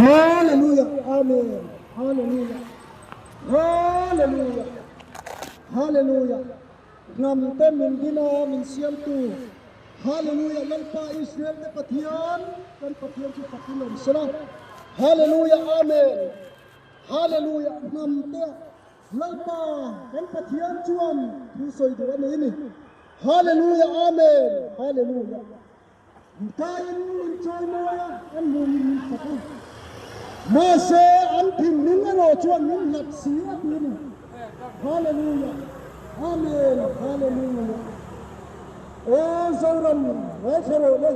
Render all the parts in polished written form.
Hallelujah Amen Hallelujah Hallelujah Hallelujah Hnam te min din a min siamtu Hallelujah Lalpa Israel te Pathian kan Pathian chu fakin awm sela Hallelujah Amen Hallelujah Hnam te Lalpa kan Pathian chuan thu sawi duh a nei ni Hallelujah Amen Hallelujah Tain min chawi mawi a, an hmuhin min fak a. Mahse, an thinlung erawh chuan min hlat si a ti a ni. Hallelujah! Amen! Hallelujah! Aw Zoram, ngaithla rawh le.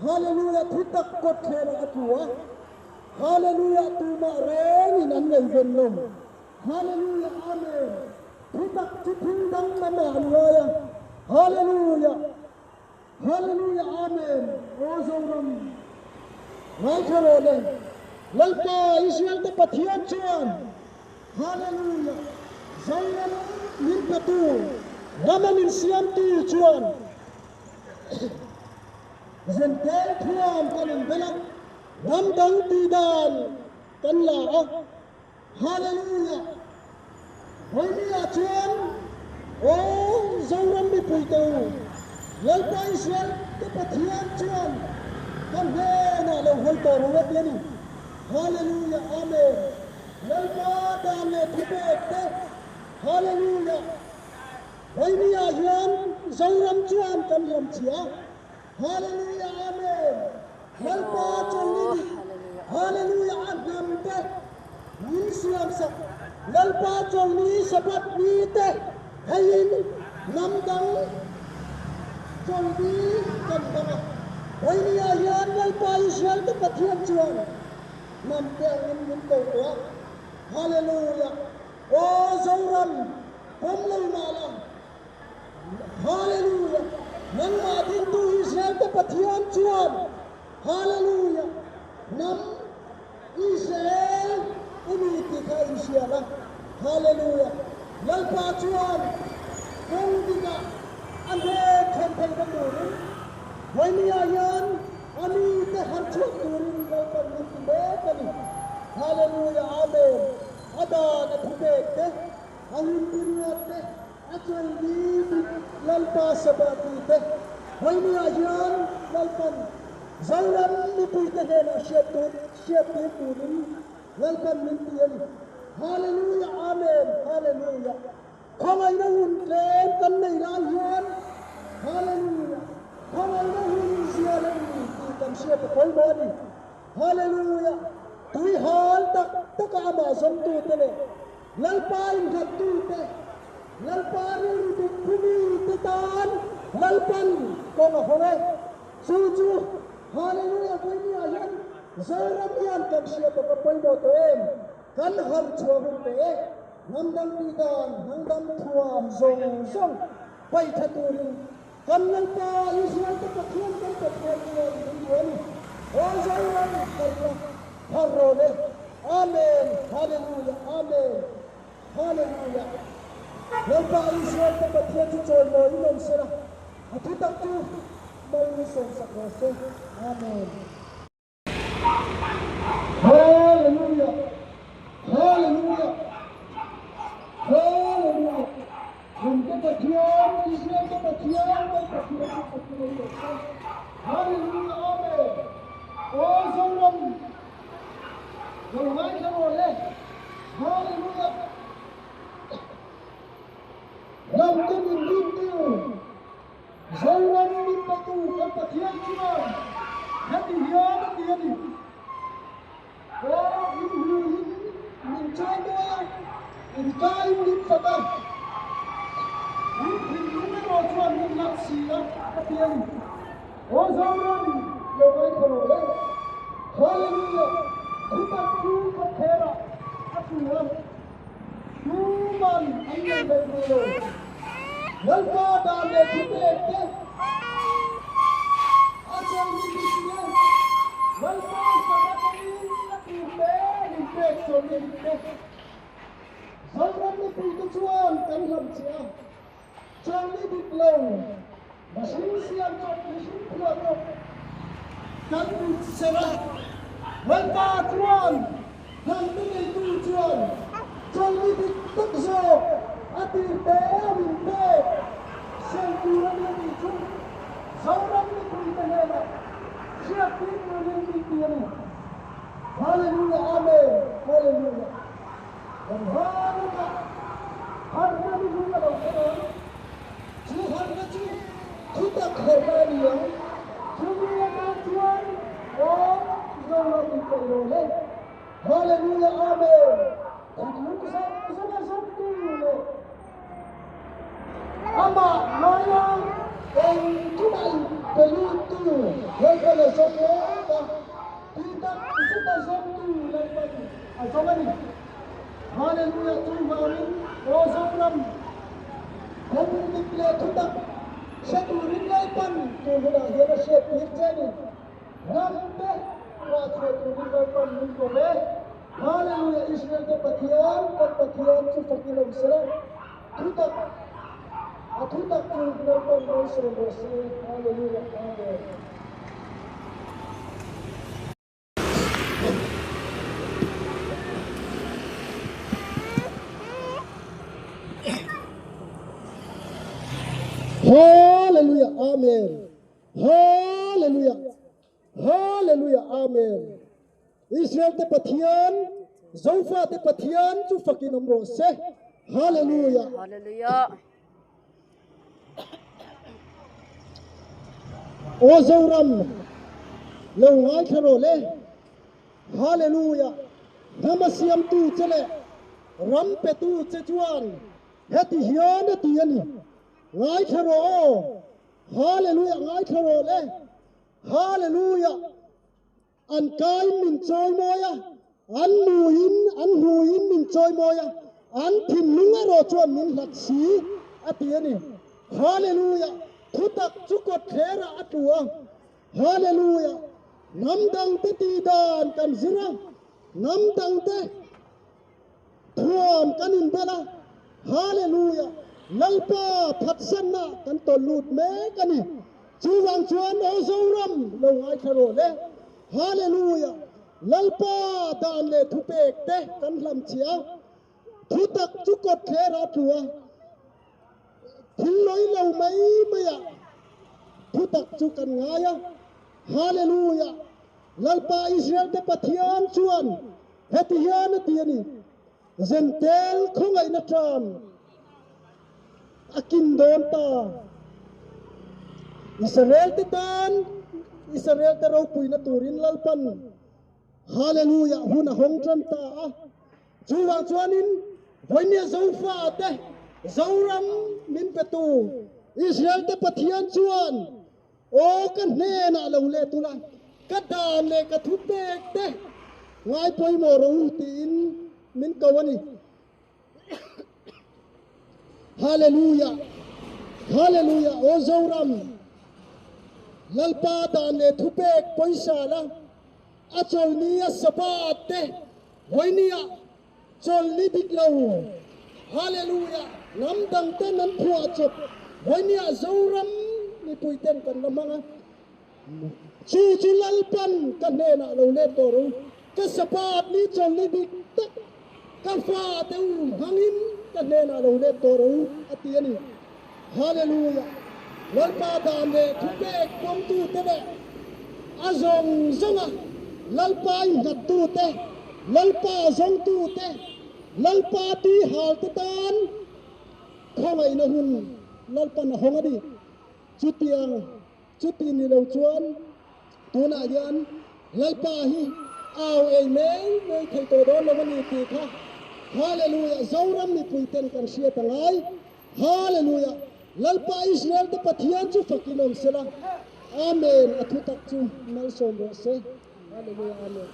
Hallelujah! Thu tak kawt thlenah a tlu a. Hallelujah! Tumah rengin an ngaihven lo. Hallelujah! Amen! Thu tak chu thil dang lamah an ngai a. Hallelujah! Hallelujah Amen Aw Zoram ngaithla rawh le Lalpa Israel te Pathian chuan Hallelujah Zoram min petu rama min siamtu chuan Zentel thuam kan inbel a ram dang tih dan kan la a Hallelujah! Vawinia chuan aw Zoram mipui te u, Lalpa Israel te Pathian chuan ka hnenah lo hawi tawh ru a ti a ni. Hallelujah! Amen! Lalpa dan leh thupek te, Hallelujah! Vawinia hian Zoram chuan kan ram chhia. Hallelujah Amen Lalpa chawlni dik Hallelujah a hnam te min siam sak Lalpa chawlni Sabbath ni te hei in hnam dang chawlni kan hmang a Vawiini ah hian Lalpa Israel te Pathian chuan hnam te angin min ko tawh a Hallelujah Aw Zoram pawm lo mah la Hallelujah! Nangmah dintu Israel te Pathian chuan Hallelujah! Hnam Israel i ni tih kha in hria la. Hallelujah! Lalpa chuan kawng dikah a hnek thlen theihna turin Vawinia hian a mite harh chhuak turin Lalpan min ti mek a ni. Hallelujah! Amen! A dan a thupek te. A hunpui te, a chawlni dik Lalpa Sabbath-ni te, Vawinia hian Lalpan Zoram mipuite hnenah hriat tur hriattir turin Lalpan min ti a ni. Hallelujah Amen Hallelujah Khawngaihna hun tlem kan nei lai hian Hallelujah Khawngaihna hun zia leh ni tih kan hriat a pawimawh a ni. Hallelujah Tui hal tak taka amah zawngtute leh Lalpa innghattute, Lalpa rilru dik phumite tan Lalpan kawng a hawng e. Chu chu Hallelujah Vawinia hian Zoram hian kan hria bawk a pawimawh tawh em? Kan harh chhuah hun tawh e. Hnamdang tih dan, hnamdang thuam zawng zawng paih tha turin kan Lalpa Israel te Pathian kan Pathian chuan min duh a ni. Aw Zoram harh la, harh rawh le. Amen Hallelujah Amen Hallelujah Lalpa Israel te Pathian chu chawimawi in awm sela a thutak chu mal min sawmsak rawh se Amen. Hallelujah Hallelujah Hallelujah Ram te Pathian Israel te Pathian kan Pathian chu Pathian in awm se Hallelujah Amen Aw Zoram Lo ngaithla rawh le. Hallelujah. Ram te min dintu, Zoram min petu kan Pathian chuan heti hian a ti a ni. Aw in hmuhin min chai mawi a, in kaiin min fak a, in thinlung erawh chuan min lak si a, a ti a ni. Aw Zoram, lo ngaithla rawh le. Hallelujah! Thutak chu ka kherah a tlu a, tuman an nei ve duh lo. Lalpa dan leh thupek te a chawlni dik le Lalpa Sabbath ni a tur te min pek chawlni dik te. Zoram mipuite chuan kan hlamchhiah a. Chawlni dik lo, mihring siam chawp, mihring phuah chawp kan in serh a. Lalpa chuan hnamte neitu chuan chawlhni dik tak zawk a tirte a min pek sawi tur a ni a tih chu Zoram mipuite hnenah hriattir turin min ti a ni. Hallelujah Amen Hallelujah Kan hma lawkah harhna ni hlui a lo thleng ang. Chu harhna chu thutak harhna a ni ang. Chumi atan chuan aw Zoram in peih lo hle. Hallelujah Amen Thinlung zawng zawnga zawngtu leh Amah hnuaia engkimah in pe luttu Lalpan a zawng mek a, tih tak zeta zawngtu Lalpan a zawng a ni. Hallelujah Chuvangin aw Zoram kawng dik leh thutak hre turin Lalpan tun hunah hian a hriat tir che a ni. Ram te rah chhuah turin Lalpan min kawm e. Hallelujah Israel te Pathian kan Pathian chu fakin awm sela thutak a thutak chu Lalpan malsawm rawh se Hallelujah Amen. Hallelujah Amen Hallelujah Hallelujah Amen Israel te Pathian, Zofa te Pathian chu fakin awm rawh se. Hallelujah. Hallelujah. Aw Zoram, lo ngaithla rawh le. Hallelujah. Hnam a siamtu che leh ram petu che chuan heti hian a ti a ni. Ngaithla rawh aw. Hallelujah. Ngaithla rawh le. Hallelujah. An kain min chawimawi a, an nuin an hmuiin min chawimawi a, an thinlung erawh chuan min hlat si, a ti a ni. Hallelujah! Thutak chu kawtthlerah a tlu a. Hallelujah! Hnam dangte tih dan kan zir a, hnam dangte thuam kan inbel a. Hallelujah! Lalpa phatsanna kan tawlh lut mek a ni. Chuvang chuan aw Zoram lo ngaithla rawh le. Hallelujah! Lalpa dan leh thupek te kan hlam chhia a, thutak chu kawt thler a tlu a, thil lawi lo mai mai ah thutak chu kan ngai a. Hallelujah! Lalpa Israel te Pathian chuan heti hian a ti a ni, Zentel khawngaihna tan a kin dawn ta. Israel-te tan, Israel-te ropuina turin Lalpan Hallelujah hun a hawng tan ta a. Chuvang chuanin vawinia Zofate, Zoram min petu Israel-te Pathian chuan Aw ka hnenah lo let ula, ka dan leh ka thupek te ngai pawimawh rawh u tiin min ko a ni. Hallelujah! Hallelujah! Aw Zoram, Lalpa dan leh thupek pawisa la, a chawlhni a Sabbath te vawinia Chawlhni dik lo. Hallelujah! Hnam dang ten an phuah chawp vawinia Zoram mipui ten kan la hmang a. Chu chu Lalpan ka hnenah lo let tawh rawh u. Ka Sabbath ni chawlhni dik tak ka fate u hmangin ka hnenah lo let tawh rawh u a ti a ni. Hallelujah! Lalpa dan leh thupek pawmtute leh a zawng zawnga Lalpa innghattute, Lalpa zawngtute, Lalpa tuihalte tan khawngaihna hun Lalpan a hawng a ni. Chutiang chuti ni lo chuan tunah hian Lalpa hi au ei mai mai thei tawh dawn lo a ni tih kha Hallelujah! Zoram mipuiten kan hriat a ngai. Hallelujah! Lalpa Israel te Pathian chu fakin awm sela. Amen! A thutak chu malsawm rawh se. Hallelujah! Amen.